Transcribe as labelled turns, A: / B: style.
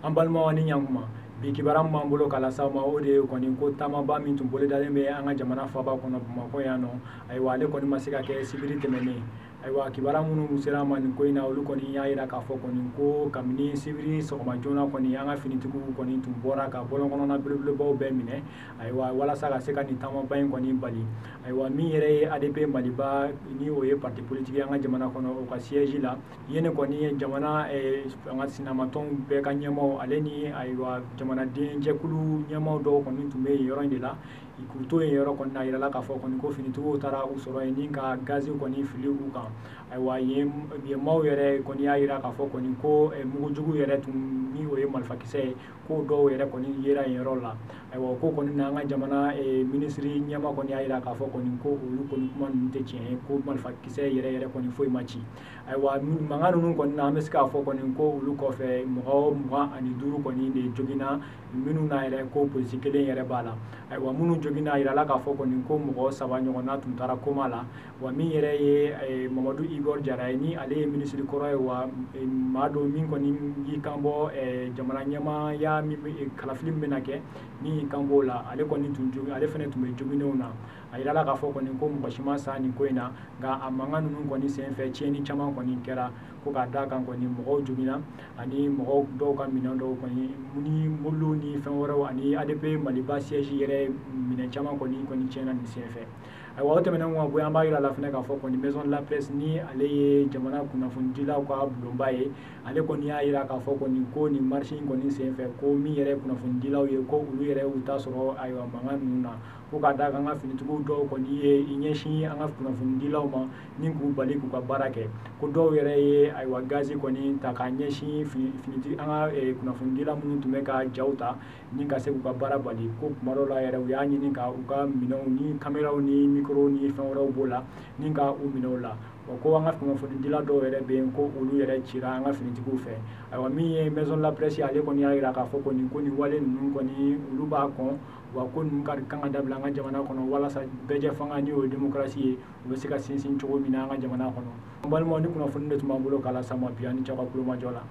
A: An balimaw ni ɲankuma, bi kibaruya min b'an bolo k'a lase aw ma, o de ye kɔni ko taamaba min tun bolodalen bɛ an ka jamana faaba kɔnɔ, Bamakɔ yan nɔ. Ayiwa, ale kɔni ma se ka kɛ sibiri tɛmɛnen. Ayiwa, kibaruya minnu sera an ma nin ko in na, olu kɔni y'a jira k'a fɔ kɔni ko kabini sibiri sɔgɔma joona kɔni, an ka finitigiw kɔni tun bɔra ka bɔlɔn kɔnɔna belebelebaw bɛɛ minɛ, ayiwa, walasa ka se ka nin taamaba in kɔni bali. Ayiwa, min yɛrɛ ye ADP Maliba ni o ye parti politique ye an ka jamana kɔnɔ, o ka siège la yen ne kɔni ye jamana an ka sinamatɔnw bɛɛ ka ɲɛmaaw, ale ni ayiwa jamanaden jɛkulu ɲɛmaaw dɔw kɔni tun bɛ yen yɔrɔ in de la. K'u to yen yɔrɔ kɔni na, a yirala k'a fɔ kɔni ko finitigiw taara u sɔrɔ yen ni ka gazi kɔni fili u kan. Ayiwa, yen maaw yɛrɛ kɔni y'a jira k'a fɔ kɔni ko mugujugu yɛrɛ tun ni o ye marifakisɛ ye, ko dɔw yɛrɛ kɔni yera yen yɔrɔ la. Ayiwa, o ko kɔni na, an ka jamana minisiri ɲɛmaa kɔni y'a jira k'a fɔ kɔni ko olu kɔni kuma ninnu tɛ tiɲɛ ye, ko marifakisɛ yɛrɛ yɛrɛ kɔni foyi ma ci. Ayiwa, mankan ninnu kɔni na, an bɛ se k'a fɔ kɔni ko olu kɔfɛ mɔgɔ 25 kɔni de joginna, minnu na yɛrɛ ko polisi kelen yɛrɛ b'a la. Ayiwa, minnu joginna, a yirala k'a fɔ kɔni ko mɔgɔ 3 ɲɔgɔnna tun taara koma la. Wa min yɛrɛ ye Mamadu Igor Jara ye, ni ale ye minisiri kɔrɔ ye, wa maa don min kɔni y'i kan bɔ jamana ɲɛmaaya min kalafili min bɛna kɛ, min y'i kan b'o la, ale kɔni tun jogi, ale fana tun bɛ joginenw na. A yirala k'a fɔ kɔni ko mɔgɔ si ma sa nin ko in na, nka a mankan ninnu kɔni senfɛ tiɲɛni caman kɔni kɛra, ko k'a d'a kan kɔni mɔgɔw joginna ani mɔgɔw dɔw ka minɛn dɔw kɔni ni mobiliw ni fɛn wɛrɛw ani ADP Maliba siège yɛrɛ minɛn caman kɔni tiɲɛna nin senfɛ. Ayiwa, o tɛmɛnen kɔ ka bɔ yen, an b'a yira la fɛnɛ k'a fɔ kɔni Maison de la Presse, ni ale ye jamana kunnafonidilaw ka bulonba ye, ale kɔni y'a yira k'a fɔ kɔni ko nin marche in kɔni senfɛ, ko min yɛrɛ kunnafonidilaw ye, ko olu yɛrɛ y'u ta sɔrɔ ayiwa mankan ninnu na, ko k'a d'a kan an ka finitigiw dɔw kɔni ye i ɲɛsin an ka kunnafonidilaw ma ni k'u bali k'u ka baara kɛ, ko dɔw yɛrɛ ye ayiwa gazi kɔni ta k'a ɲɛsin finitigi an ka kunnafonidila minnu tun bɛ ka jaw ta ni ka se k'u ka baara bali, ko tuma dɔw la yɛrɛ u y'a ɲini ka u ka minɛnw ni kameraw ni mikorow ni fɛn wɛrɛw b'o la ni ka u minɛ o la. Wa ko an ka kunnafonidila dɔw yɛrɛ bɛ yen, ko olu yɛrɛ cira an ka finitigiw fɛ. Ayiwa, min ye Maison de la Presse, ale kɔni y'a jira k'a fɔ kɔni ko nin wale ninnu kɔni olu b'a kɔn, wa ko ninnu ka kan ka dabila an ka jamana kɔnɔ, walasa bɛɛjɛ fanga ni o ye démocratie ye, u bɛ se ka sinsin cogo min na an ka jamana kɔnɔ. An balimaw, ni kunnafoni de tun b'an bolo k'a lase aw ma bi, an ni cɛw ka kulomajɔ la.